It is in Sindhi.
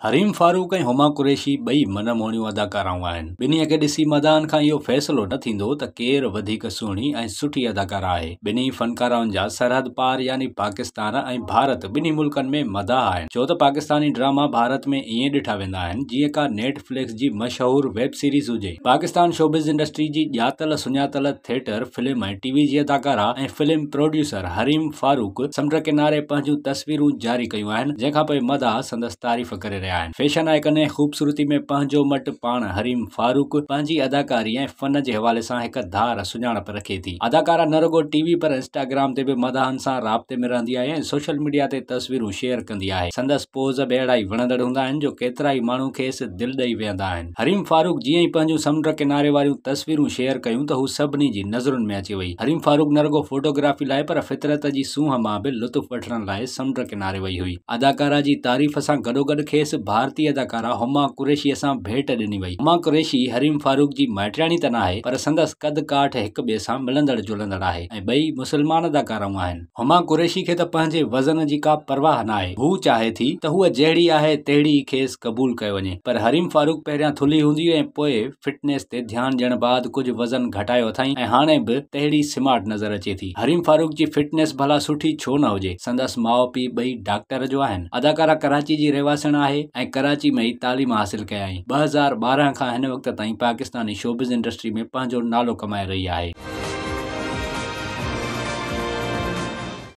حريم فاروق ۽ هما قريشي ٻئي من موهڻيون اداڪارائون آهن. ٻنهي کي ڏسي مداحن کان اهو فيصلو نه ٿيندو ته ڪير وڌيڪ سهڻي ۽ سٺي اداڪارا آهي. ٻنهي فنڪارائن جا سرحد پار يعني پاڪستان ۽ ڀارت ٻنهي ملڪن ۾ مداح آهن. ڇو ته پاڪستاني ڊراما ڀارت ۾ ائين ڏٺا ويندا آهن جيئن ڪا نيٽ فلڪس جي مشهور ويب سيريز هجي. پاڪستان شوبز انڊسٽري جي ڄاتل سڃاتل ٿيٽر، فلم ۽ ٽي وي جي اداڪارا ۽ فلم پروڊيوسر حريم فاروق سمنڊ ڪناري پنهنجون تصويرون جاري ڪيون آهن، جنهن کانپوء مداح سندس تعريف ڪري رهيا آهن. فيشن آئيڪن ۽ خوبصورتي ۾ پنهنجو مٽ پاڻ حريم فاروق پنهنجي اداڪاري ۽ فن جي حوالي سان هڪ ڌار سڃاڻپ رکي ٿي. اداڪارا نه رڳو ٽي وي پر انسٽاگرام تي به مداحن سان رابطي ۾ رهندي آهي ۽ سوشل ميڊيا تي تصويرون شيئر ڪندي آهي. سندس پوز به اهڙا ئي وڻندڙ هوندا آهن جو ڪيترائي ماڻهو کيس دل ڏئي ويهندا آهن. حريم فاروق جيئن ئي پنهنجون سمنڊ ڪناري واريون تصويرون شيئر ڪيون ته هو سڀني جي نظرن ۾ اچي وئي. حريم فاروق نه رڳو فوٽوگرافي لاء پر فطرت جي سونهن مان به لطف وٺڻ لاء سمنڊ ڪناري وئي هئي. اداڪارا جي تعريف سان گڏوگڏ کيس ڀارتي اداڪارا هما قريشي سان ڀيٽ ڏني وئي. هما قريشي حريم فاروق جي مائٽياڻي ته ناهي پر سندس قد ڪاٺ هڪ ٻئي سان ملندڙ جلندڙ آهي ۽ ٻئي مسلمان اداڪارائون آهن. هما قريشي کي ته پنهنجي وزن جي ڪا پرواهه ناهي. هوء چاهي ٿي ته هوء جهڙي آهي تهڙي ئي کيس قبول ڪيو وڃي. پر حريم فاروق پهريان ٿلهي هوندي هئي ۽ پوء فٽنيس تي ڌيان ڏيڻ بعد ڪجهه وزن گهٽايو اٿائين ۽ هاڻي به تهڙي سمارٽ نظر اچي ٿي. حريم فاروق جي فٽنيس ڀلا سٺي ڇو نه هجي. سندس ماء پيء ٻئي ڊاڪٽر جو آهن. اداڪارا ڪراچي جي رهواسڻ آهي ۽ ڪراچي ۾ ئي تعليم حاصل ڪيائين. 2012 کان هن وقت تائين پاڪستاني شوبز انڊسٽري ۾ پنهنجو نالو ڪمائي رهي آهي.